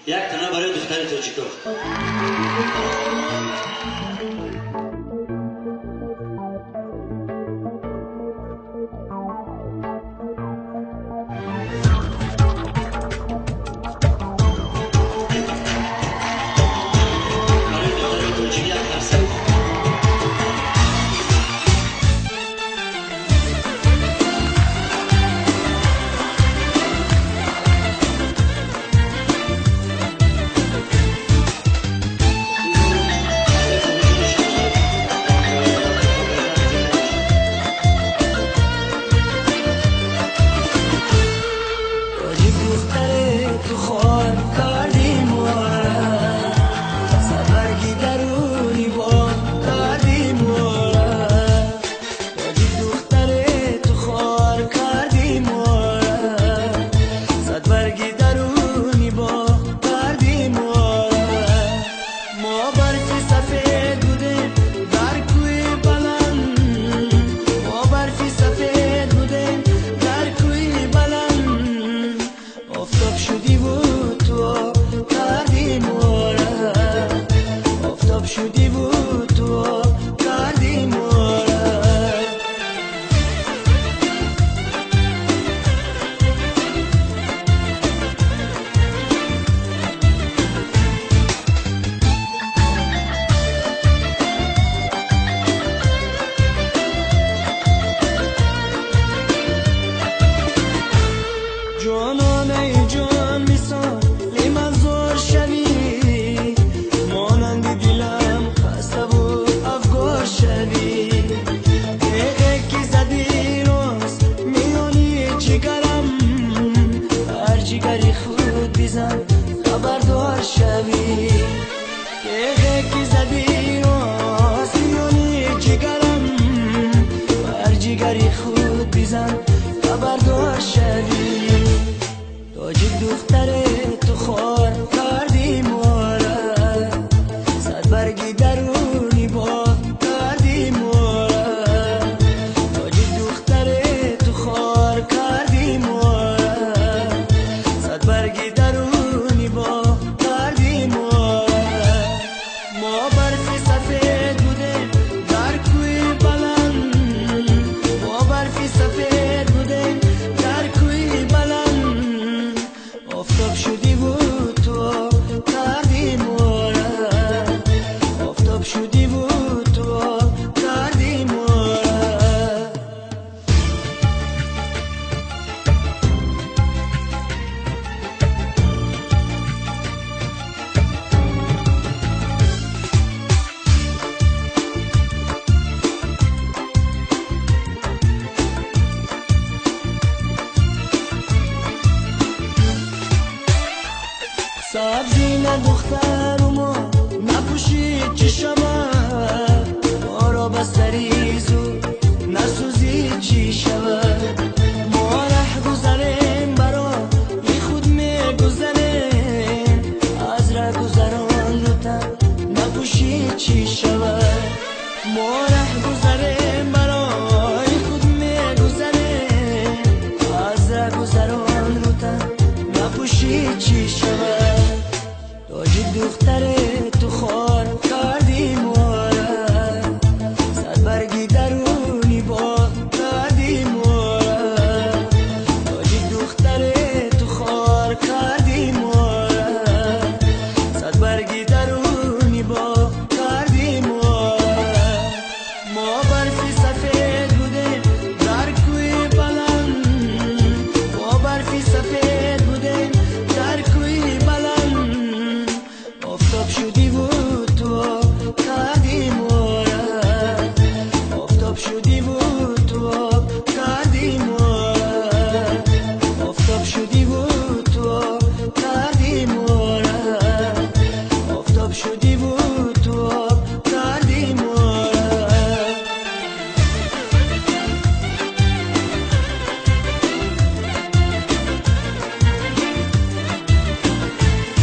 Як тана барои духтари тоҷико. Барои духтари тоҷик як қарсак. Тоҷик духтаре ту хор кардӣ мора, садбарги даруни боғ кардӣ мора. Тоҷик духтаре ту хор кардӣ мора, садбарги даруни боғ кардӣ мора. Мо барфи сафед будем дар кӯи баланд, мо барфи сафед будем дар кӯи баланд. Офтоб шудиву ту об кардӣ мора, офтоб шудиву ту об кардӣ мора. Ҷононаи ҷон мисоли мазор шавӣ, монанди дилам хаставу афгор шавӣ. Деғе ки задӣ рост миёни ҷигарам, ҳар ҷигари худ бизан хабардор шавӣ. Деғе ки задӣ рост миёни ҷигарам, ҳар ҷигари худ бизан хабардор шавӣ. Тоҷик духтаре ту хор кардӣ мора, садбарги даруни боғ кардӣ мора. Тоҷик духтаре ту хор кардӣ мора, садбарги даруни боғ кардӣ мора. Мо барфи сафед будем дар кӯи баланд, мо барфи сафед будем дар кӯи баланд. Офтоб шудиву ту об кардӣ мора, офтоб шудиву ту об кардӣ мора. Сабзина духтару мо напӯшид чӣ шавад, моро ба сари зуд насӯзид чӣ шавад. Мо раҳ гузарем барои худ мегузарем, аз раҳ гузарон рӯтан напӯшид чӣ шавад. Мо